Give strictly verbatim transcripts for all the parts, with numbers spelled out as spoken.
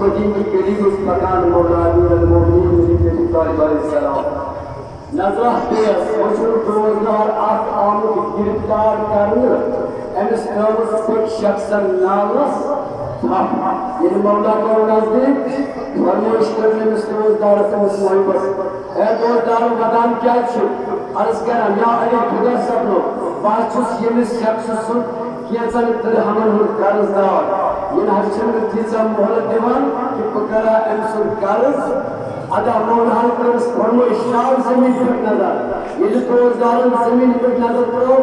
دین کی گلی منٛز پکان مولا امیر المومنین علی ابی طالب علیہ السلام۔ نظرہ پیس، وۄنۍ چھُ روزدار اکھ آمُت گرفتار کرنہٕ، أمِس ترٲوٕس پٔکۍ شخصن نالس تھپھ۔ ییٚلہِ مولا گوٚو نزدیٖک، فرمٲیش کٔر أمِس روزدارس، أمِس محبس، اے دوستارو، ودان کیٛازِ چھُ؟ عرض کران، یا علی، خدا سپدو، بہٕ حظ چھُس ییٚمِس شخصہٕ سُنٛد کینٛژن درہمن ہُنٛد قرض دار۔ یہِ نہٕ حظ چھُنہٕ مےٚ تیٖژاہ مۄہلت دِوان کہِ بہٕ کرٕ ہا أمۍ سُنٛد قرض ادا۔ مولاہن کٔرٕس فرمٲیش، ترٛاو زٔمیٖن پٮ۪ٹھ نظر۔ ییٚلہِ دوستدارن زٔمیٖن پٮ۪ٹھ نظر ترٲو،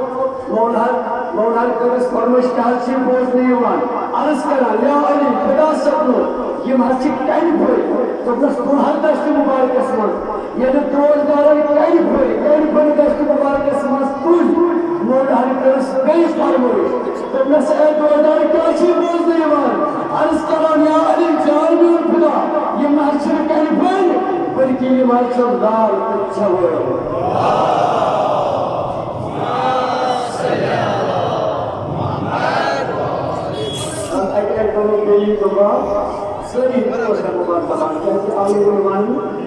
مولاہن، مولاہن کٔرٕس فرمٲیش، کیٛاہ حظ چھِ بوزنہٕ یِوان؟ عرض کران، یا علی، خدا سپدو، یِم حظ چھِ کنہِ پھٔلۍ۔ دوٚپنس، کُن حظ دشتِ مُبارکس منٛز؟ ییٚلہِ دوستدارن کنہِ پھٔلۍ، کنہِ پھٔلۍ دشتِ مُبارکس منٛز تُلۍ، مولاہن کٔرٕس بیٚیہِ فرمٲیش۔ دوٚپنس، اے دوستدار، کیٛاہ چھِ بوزنہٕ یِوان؟ عرض کران، یا علی، جان میون خدا، یِم نہ حظ چھِنہٕ کنہِ پھٔلۍ، بلکہِ یِم حظ چھِ لال تہٕ جوٲبۍ۔ اَکہِ لَٹہِ وَنو بیٚیہِ دُعا، سٲری دوستن مُبارک دَپان، کیٛازِ آمین وننہٕ۔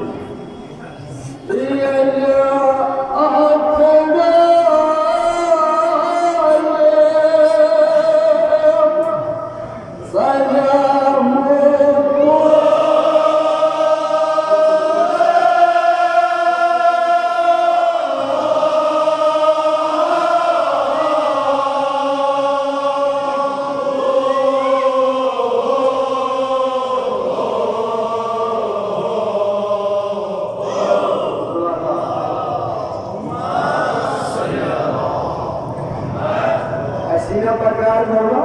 اَسہِ یی نا پکار، مولا،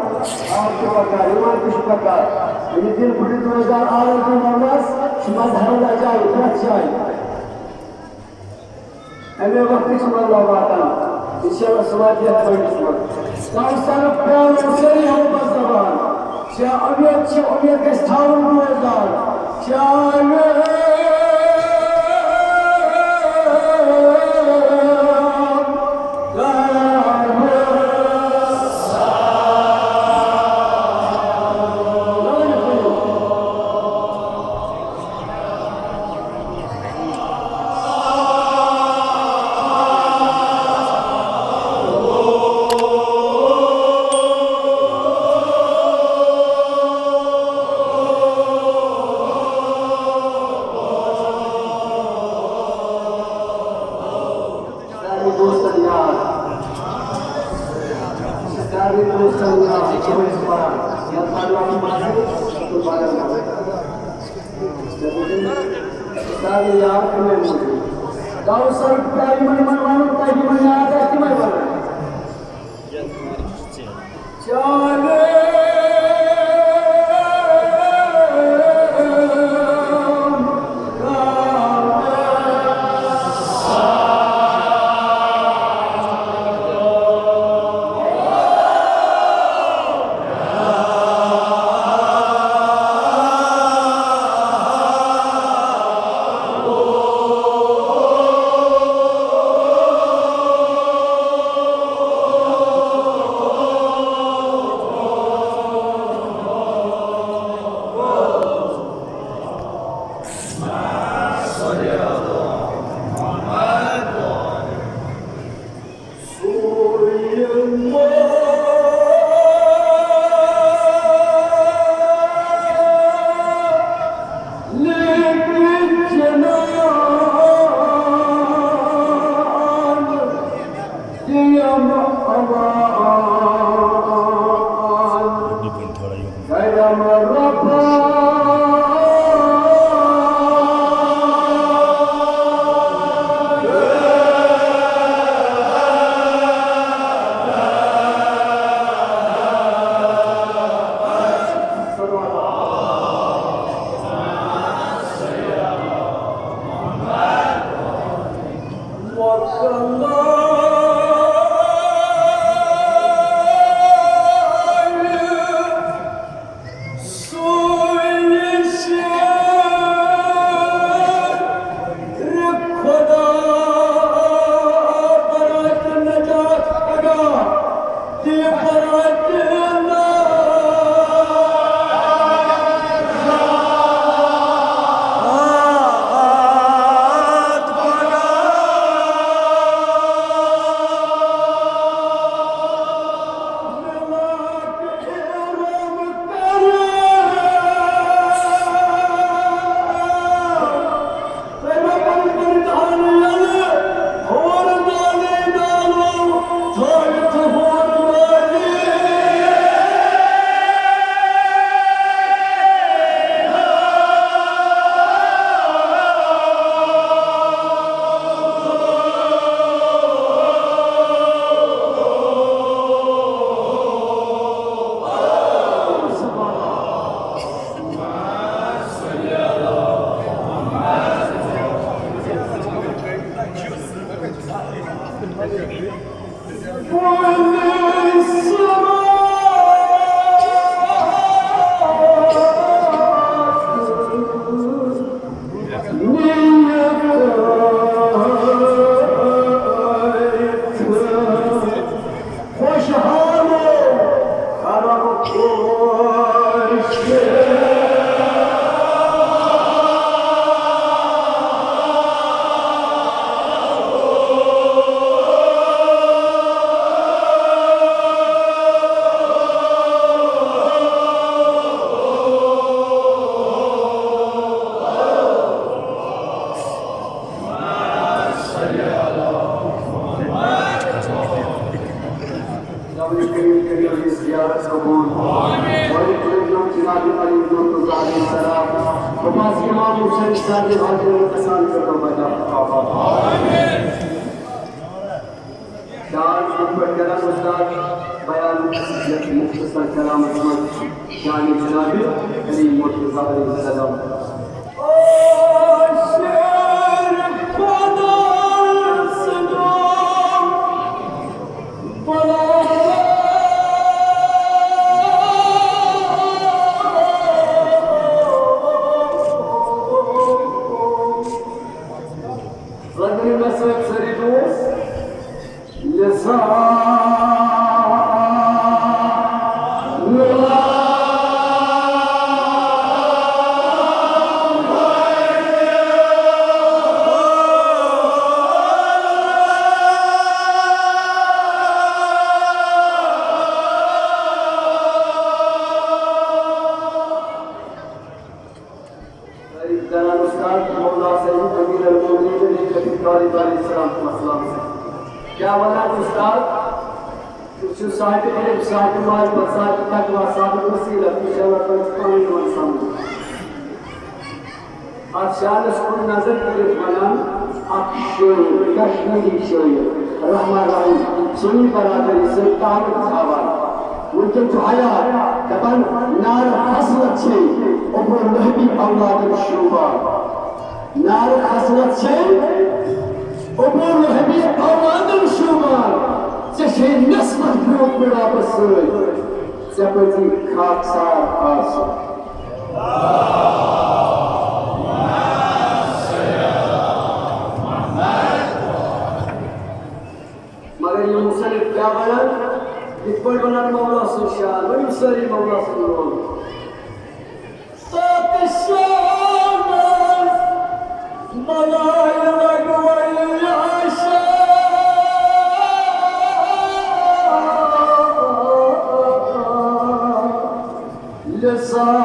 آپ چھُ پکار، یِمن تہِ چھُ پکار۔ ییٚلہِ دِل پھُٹہِ روزدار عالم تہٕ مولاہس، چھُ مظہر لجایہِ، پرٛٮ۪تھ جایہِ۔ اَمے وقتہٕ چھُ مولا واتان۔ اِنشاءاللہ، سُہ واتہِ یَتھ بٔڑِس منٛز۔ کوثر پیالہٕ سٲری ہاوو بس زبان۔ چھےٚ اُمید، چھےٚ اُمید گژھِ تھاوُن روزدار۔ چانہِ سارے دوستن یاد، سارے دوستن یاد، صبح صبح یا پرلا کی بات ہے، تو بارہ بجے۔ سارے یاد کرنے مجھے۔ داؤ سر پیاری من من من پیاری من یاد ہے کہ میں بنا۔ عباس امام حسین صاحب حاضر کسان کر بجا. شاعر محمد کرم استاد بیان مختصر کلام اسمت شان جناب علی مرتضی علیہ السلام. رنگین مسجد سری دوست لسان. جناب استاد مولانا سید امیر المومنین نے کبھی طالب علیہ السلام کو اسلام سے کیا بنا استاد؟ کچھ صاحب علم، صاحب معرفت، صاحب تقوی، صاحب وسیلہ، کچھ اللہ تعالیٰ پانی من سمجھ. اتھ شعرس کن نظر کٔرِتھ ونان اکھ شٲعر، کشمیری شٲعر، رحمان راہی، سنی برادری سۭتۍ تعلق تھاوان. وٕنکٮ۪ن چھُ حیات دپان، نار خصلت چھے ابو لہبی اولادن شوٗبان. نار خصلت چھے ابو لہبی اولادن شوٗبان. ژےٚ چھے نسبت برٛونٛہہ بُڈھاپس سۭتۍ. ژےٚ پزی خاکسار آسُن. مگر یہِ مُصنِف کیٛاہ وَنان؟ یِتھ پٲٹھۍ وَنان مولا سُنٛد شعر، ؤنِو سٲری مولا سُنٛد ناو۔ تَتھ شانَس بَلایہِ لَگوَے عاشق۔ لسان۔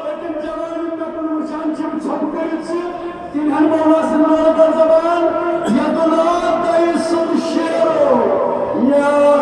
پٔتِم جوان یِم مےٚ کُن وٕچھان چھِ، یِم ژھۄپہٕ کٔرِتھ چھِ، تِم ہٮ۪ن مولا سٕنٛدِ ناوٕ پٮ۪ٹھ زبان، یَتھ ناو تۄہہِ سُنٛد شیرو۔ یا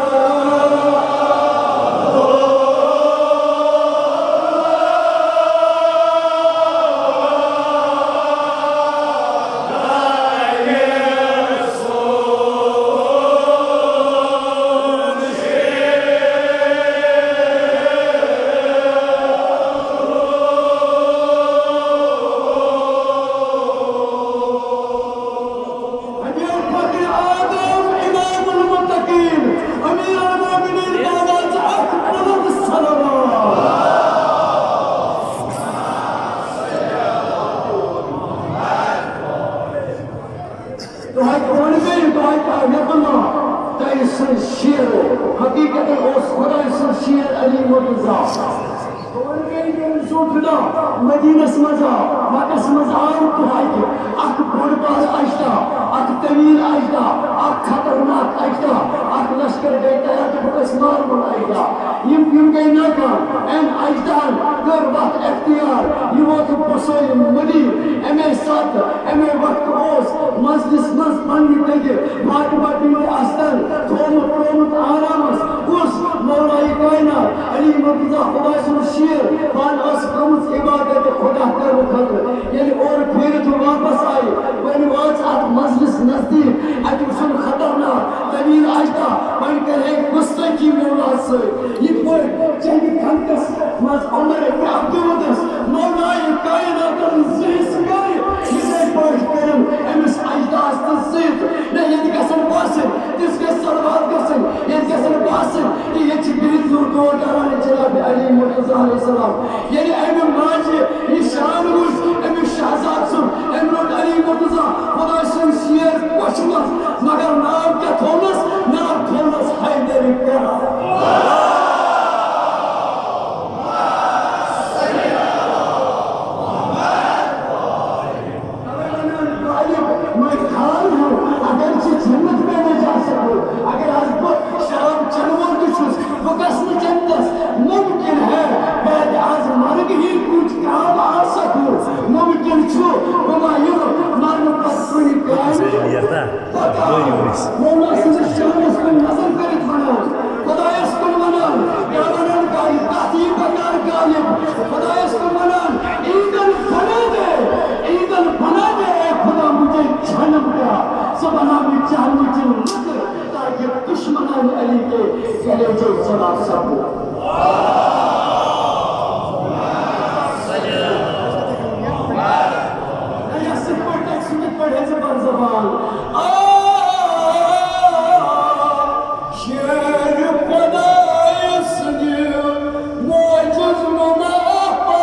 حبیب فخر آدم، امام المتقین، امیر المومنین، بابا ژٕ اکھ بلند صلوات۔ دۄہے ووٚن مےٚ، دۄہے کیٛاہ مےٚ ووٚن، تۄہہِ سُنٛد شیر، حقیقتاً اوس خۄداے سُنٛد شیر علی مرتضیٰ۔ بہٕ وَنہٕ بیٚیہِ ییٚمہِ سُنٛد خدا مدیٖنَس منٛز آو، مکس منٛز آو دۄہے کہِ اکھ بوٚڑ بار اجدا، اکھ طویل اجدا، اکھ خطرناک اجدا، اکھ لشکر گٔے تیار، دوٚپُکھ أسۍ مارون اجدا۔ یِم، یِم گٔے ناکام۔ أمۍ اجداہن کٔر وَتھ اختیار۔ یہِ ووت بسویہِ مدیٖنہٕ۔ اَمے ساتہٕ، اَمے وقتہٕ اوس مجلس منٛز پننہِ دٔگہِ فاطمہ بنت اسدن تھوٚومُت، ترٛوومُت آرامس۔ کُس؟ مولائے کائنات علی مرتضیٰ خدا سُنٛد شیر۔ پانہٕ ٲس گٔمٕژ عبادت خدا کرنہٕ خٲطرٕ۔ ییٚلہِ اورٕ پھیرِتھ واپس آیہِ، وۄنۍ وٲژ اتھ مجلس نزدیٖک۔ اتہِ وُچھُن خطرناک طویل اجدا، وۄنۍ کرِ ہے گستٲخی مولا سۭتۍ۔ یِتھ پٲٹھۍ جنگِ خندقس منٛز عمر ابن عبدالودس مولائے کائناتن زٕ حصہٕ کرِ، یِتھے پٲٹھۍ کرن أمِس اجداہس تہِ زٕ حصہٕ۔ نہ، ییٚتہِ گژھن باسٕنۍ، تِژھ گژھِ صلوات گژھٕنۍ، ییٚتہِ گژھن باسٕنۍ، یہِ ییٚتہِ چھِ بِہِتھ لوٗکھ دعا کران جناب علی مرتضیٰ علیہ السلام۔ ییٚلہِ أمہِ ماجہِ یہِ شان وُچھ، أمِس شہزاد سُنٛد، أمۍ روٚٹ علی مرتضیٰ خۄداے سُنٛد شیر کۄچھِ منٛز، مگر ناو کیٛاہ تھوٚونَس؟ ناو تھوٚونَس حیدر کرار۔ اگر چھ جنت میں نہ جا سکو، اگر از بہ شراب چنہ وول تہ چھس، بہ گژھہ نہ جنتس، مولا سٕنٛدِس شانس کُن نظر کٔرِتھ ونان، خۄدایس کُن ونان، کیٛاہ ونان غالب؟ کتھ یی بکار غالب؟ خۄدایس کُن ونان، عیٖدن بنا دے، عیٖدن بنا دے، اے خدا مجھے جہنم کا، سُہ بنا دے جہنم کی لکڑ، تاکہ دشمنان علی کے گلے جو جلا سکوں۔ نہ، یہِ اَصٕل پٲٹھۍ، تۄہہِ سُہ کِتھ پٲٹھۍ ہیٚژِ بر زبان؟ آ، شیر خۄدایہِ سٕنٛدِ معجز نُما پاک۔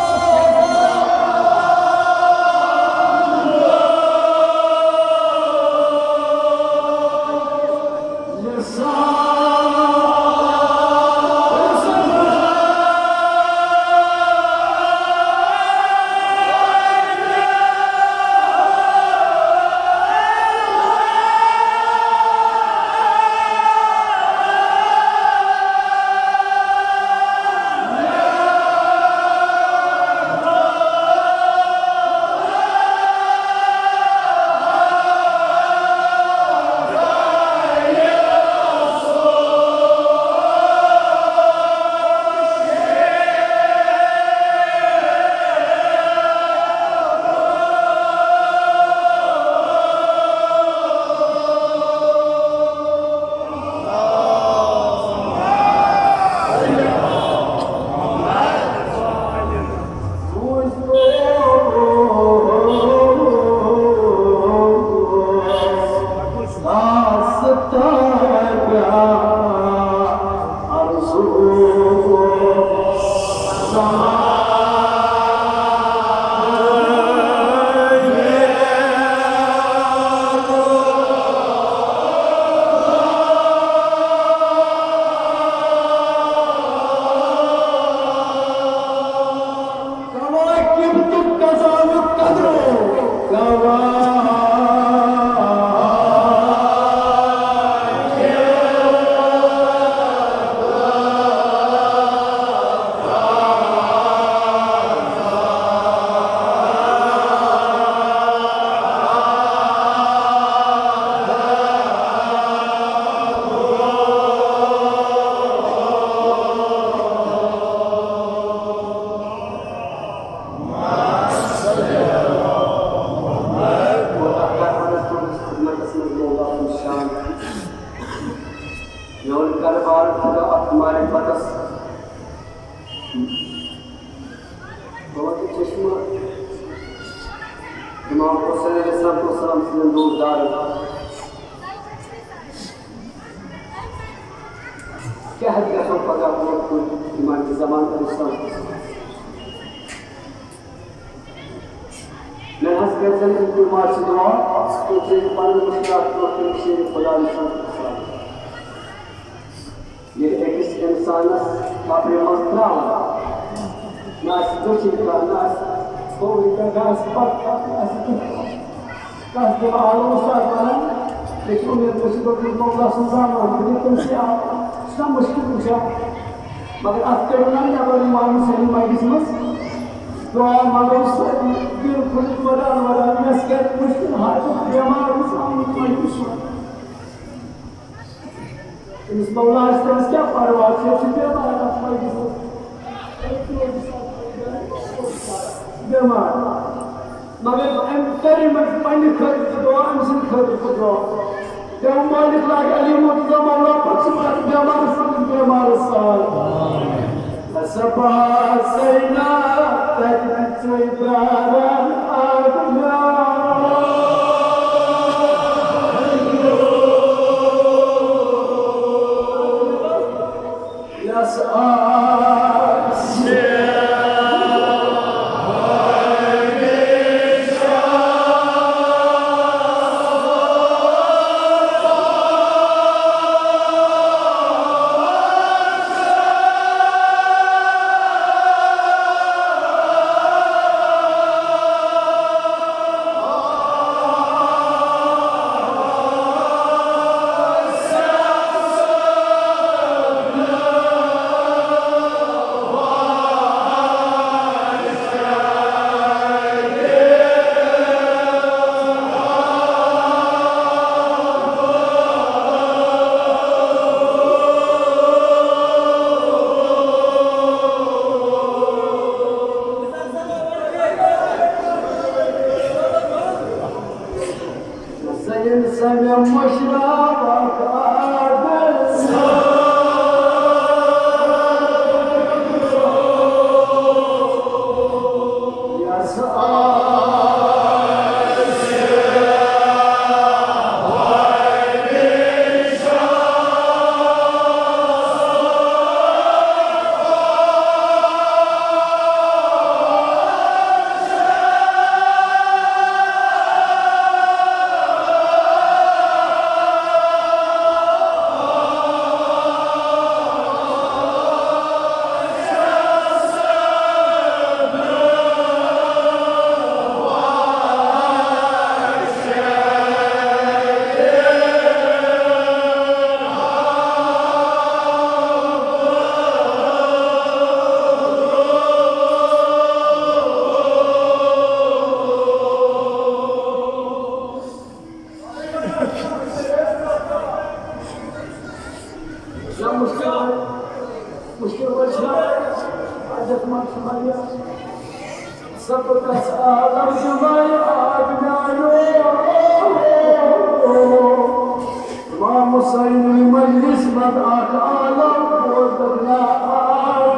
کواکب تہٕ قضاوُک قدرو۔ کواکب۔ میون کلہٕ بار خدا اتھ معرفتس۔ بہٕ وَنہٕ چشمہٕ امام حسین علیہ الصلوۃ والسلام سٕنٛدٮ۪ن دوستدارن۔ کیٛاہ حظ گژھو پگاہ برونٛٹھ کُن امام زمان علیہ الصلوۃ والسلام؟ مےٚ حظ کٔرۍ زَن یِم تِم آسہِ دُعا، تُہۍ تھٲیِو پَنٕنۍ مُشکِلات برونٛہہ کَنہِ شیرِ خۄدایَس سۭتۍ۔ ییٚلہِ أکِس اِنسانَس قبرِ منٛز ترٛاوان، نہ آسہِ دٔچھِنۍ کَتھ، نہ آسہِ کھووٕرۍ کَتھ، نہ آسہِ پَتھ کَتھ، نہ آسہِ کِہیٖنۍ۔ کَتھ دِمہٕ آلو ساتھ وَنان، مےٚ چھِ اُمید، مےٚ چھِ دوٚپمُت، مولا سُنٛد زامن، بہٕ دِمہٕ تٔمِسٕے آلو۔ چھُنہ مُشکِل وٕچھان؟ مگر اَتھ کٔڑِو نہ نٮ۪بر یِوان سٲنِس مجلسہِ منٛز۔ دعا منٛگو سٲری دِل کھُلِتھ ودان ودان، مےٚ سۭتۍ مُشکِل حالتُک بٮ۪مار یُس آمُت وۄنۍ وٕچھُن۔ أمِس مولاہَس تٔمِس کیٛاہ پرواہ چھُ، یہِ چھُ بٮ۪مار اَتھ مجلسہِ منٛز۔ بٮ۪مار۔ مگر أمۍ کٔر یِمن پننہِ خٲطرٕ تہِ دعا، أمۍ سٕنٛدِ خٲطرٕ تہِ دعا۔ پیغمبر اخلاق علی مرتضی مولا پتہٕ چھِ پتہٕ بٮ۪مارس سۭتۍ بٮ۪مارس سان۔ صفا سینا تتہِ تہِ ژٕے پراران آدمیا۔ یس آسہِ۔ مشکل، مشکل وجہ، حاجت مند چھُ واریاہ۔ زبردست عالم چھُ واریاہ آدمیانو۔ امام حسین مجلس منٛز اکھ عالم بوزنہٕ آو۔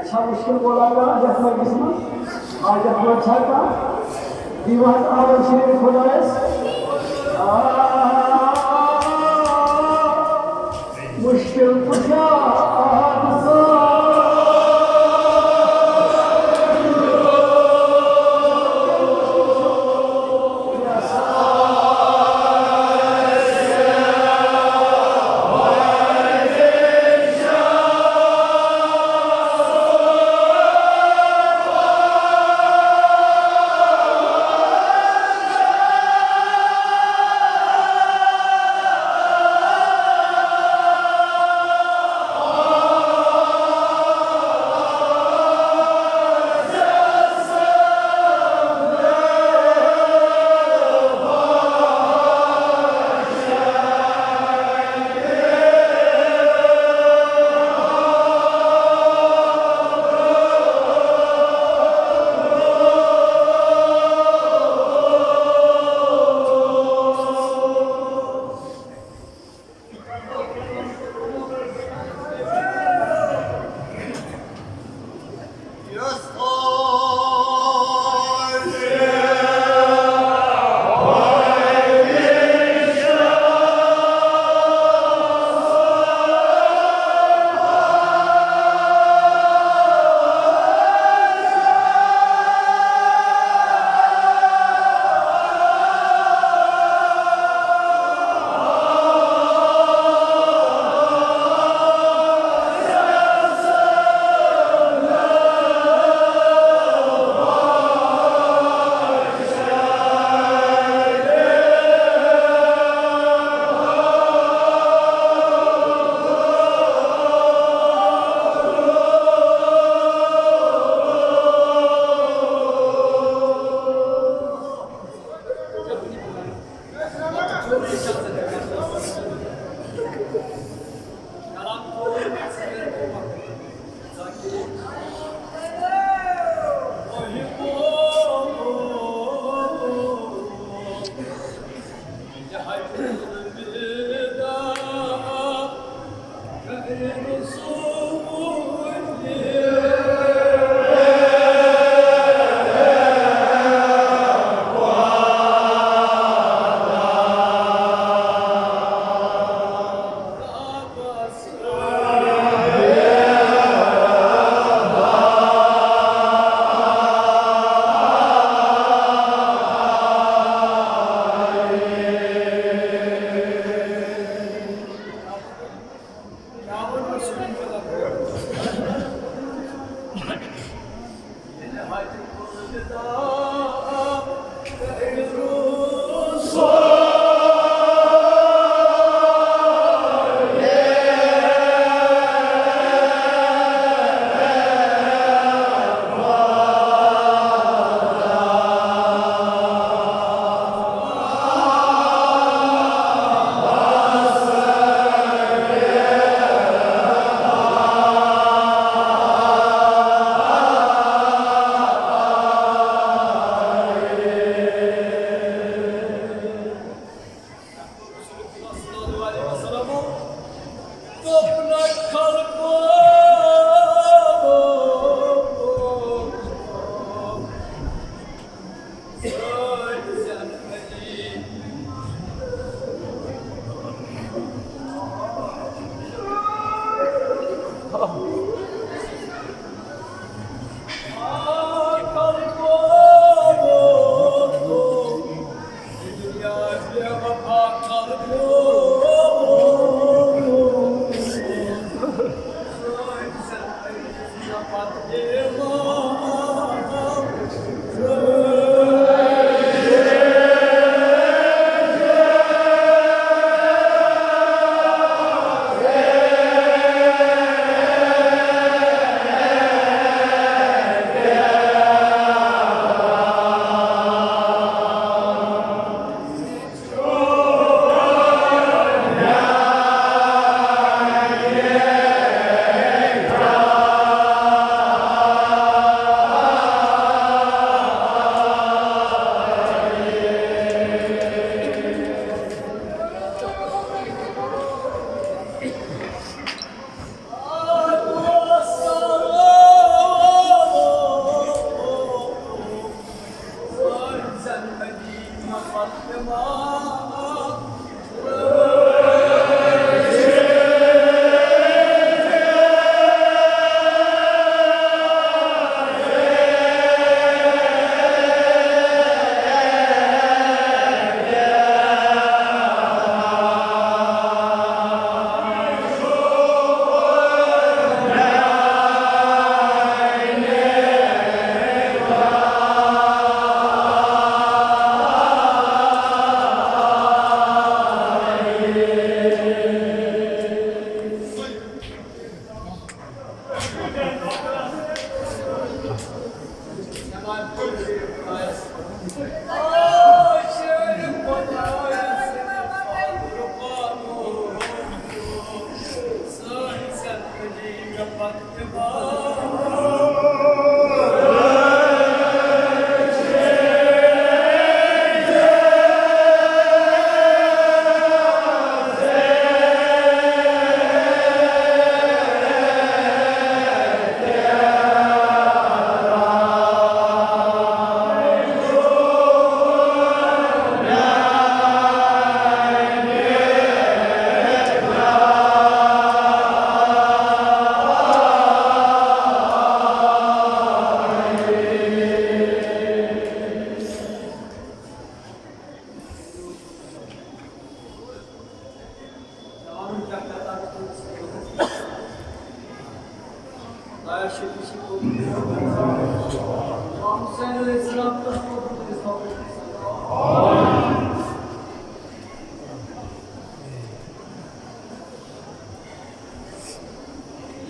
چھا مشکل وولا کانٛہہ یتھ مجلسہِ منٛز؟ حاجت منٛد چھا کانٛہہ؟ دِیِو حظ آمن شریف خۄدایس۔ آ، مشکل کُشا آسان۔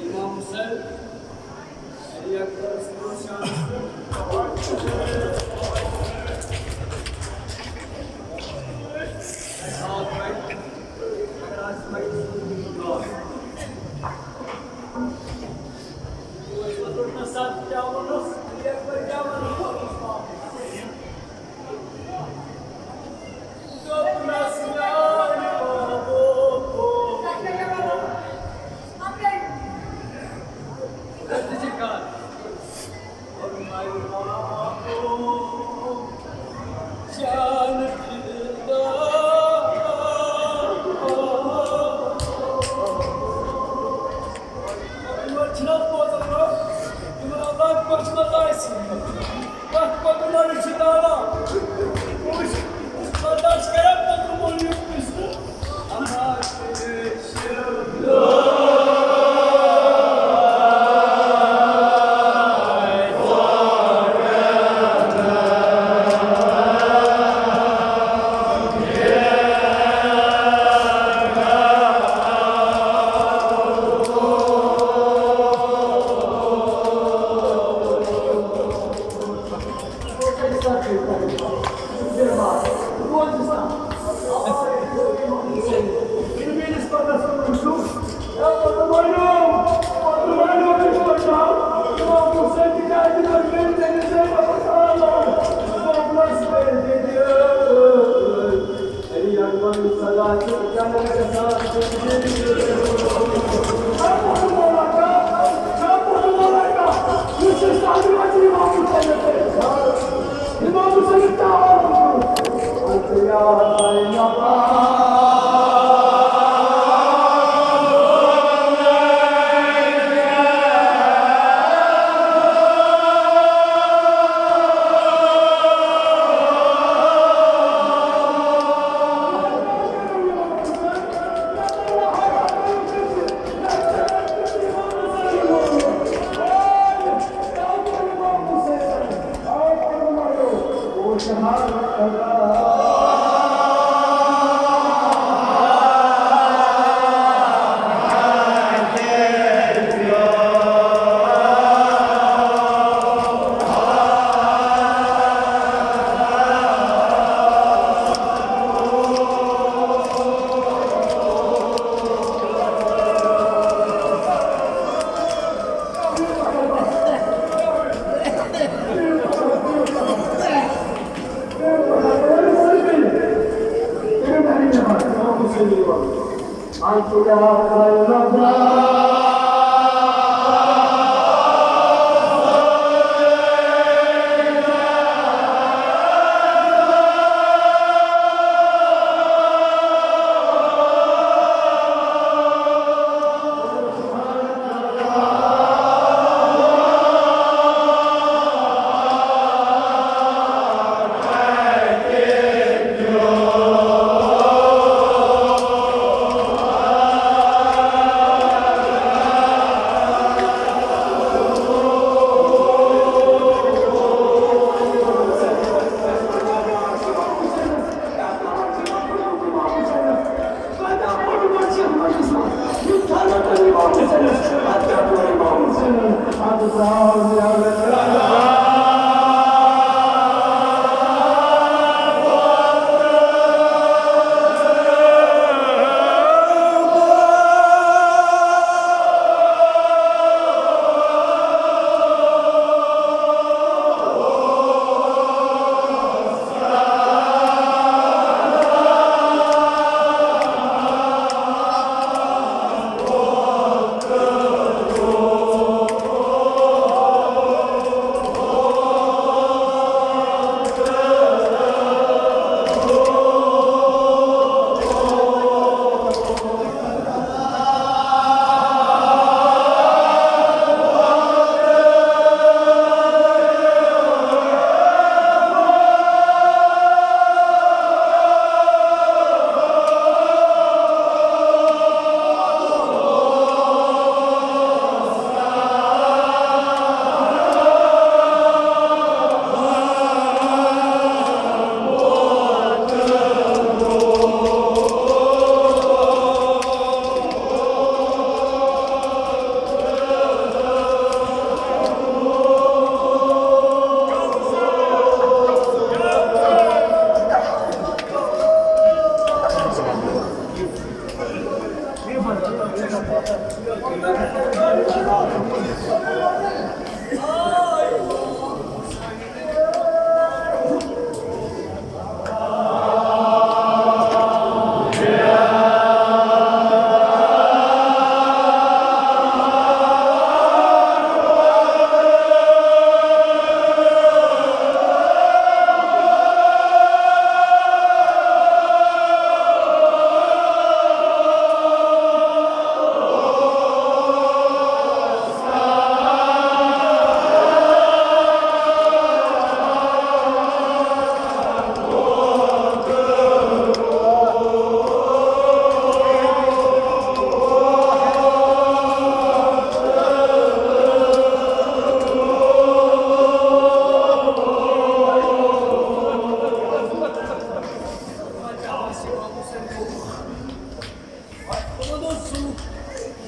امام حسین، علی اکبر،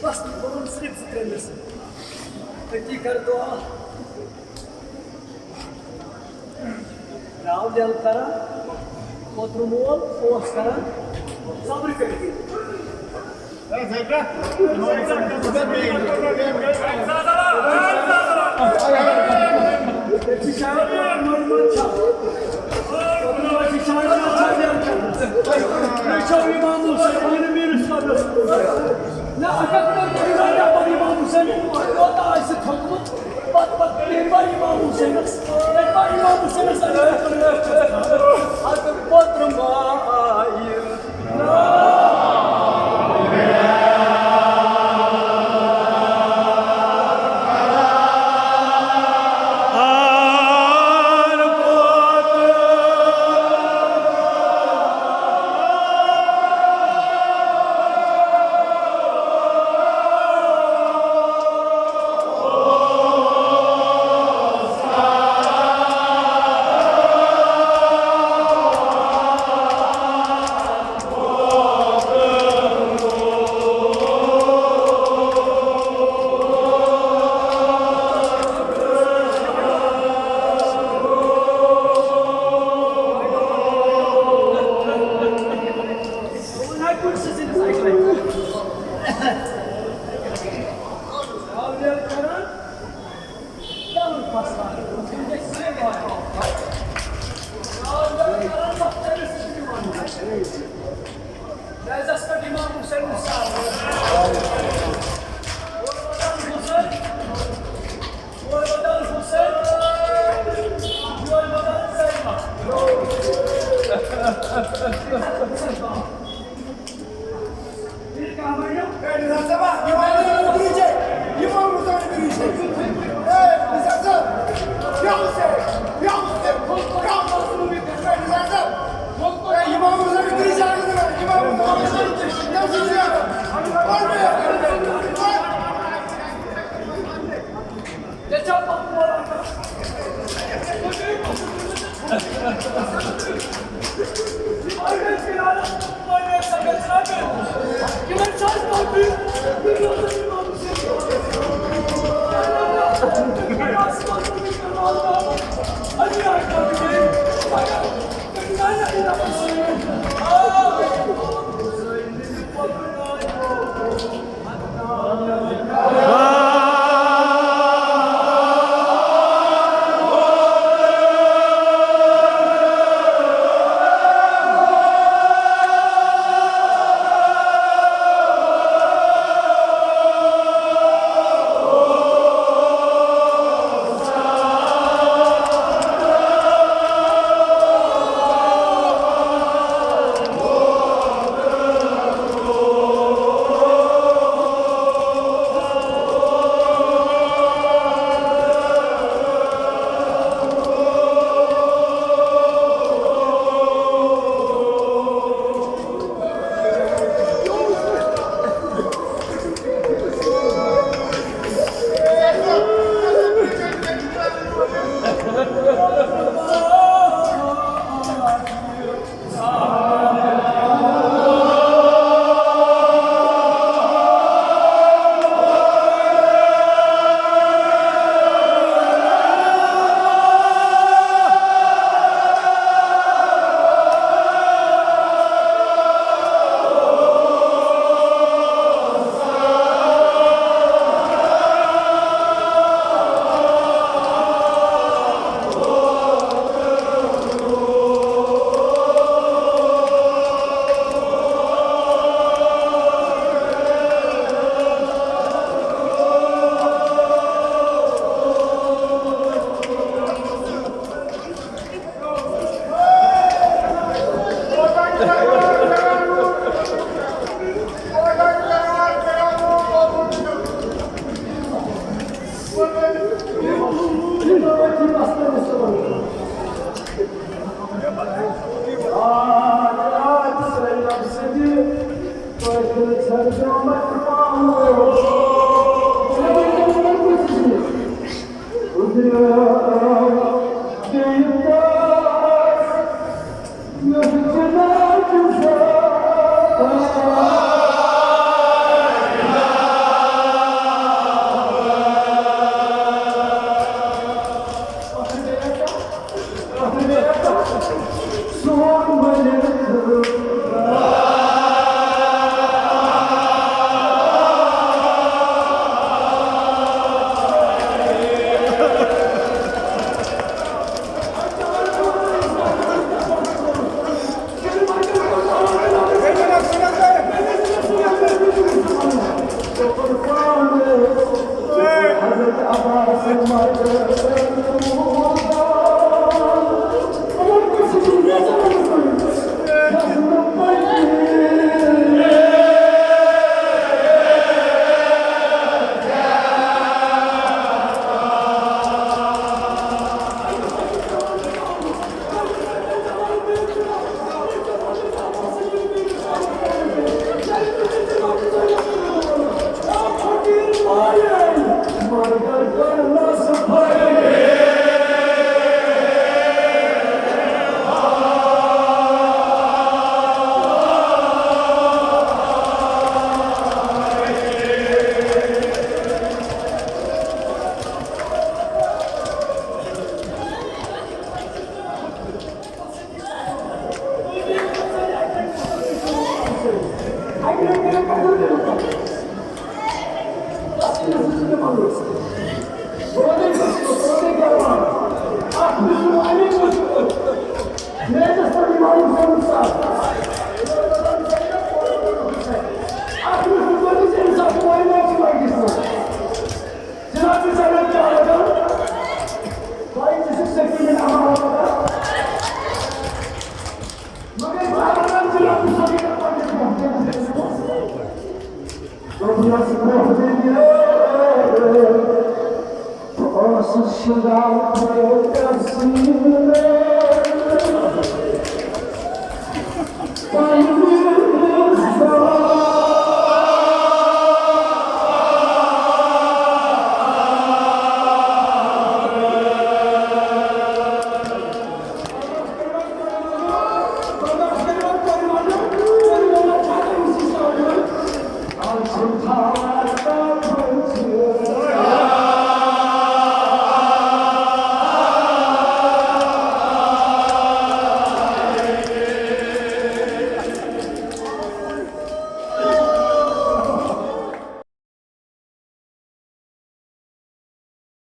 بس، بہٕ وَنہٕ صرف زٕ ترٛےٚ لفظ۔ أتی کر دعا۔ راو دل کران، اوترٕ مول اوس کران، صبر کٔرِتھ۔ نہ، اگر تۄہہِ تَمہِ ساتہٕ دَپان اِمام حُسین کوٗتاہ آسہِ تھوٚکمُت، پَتہٕ، پَتہٕ تَمہِ پَتہٕ اِمام حُسینَس، تَمہِ پَتہٕ اِمام حُسینَس اگر اَتھ پوترٕ ما آیہِ۔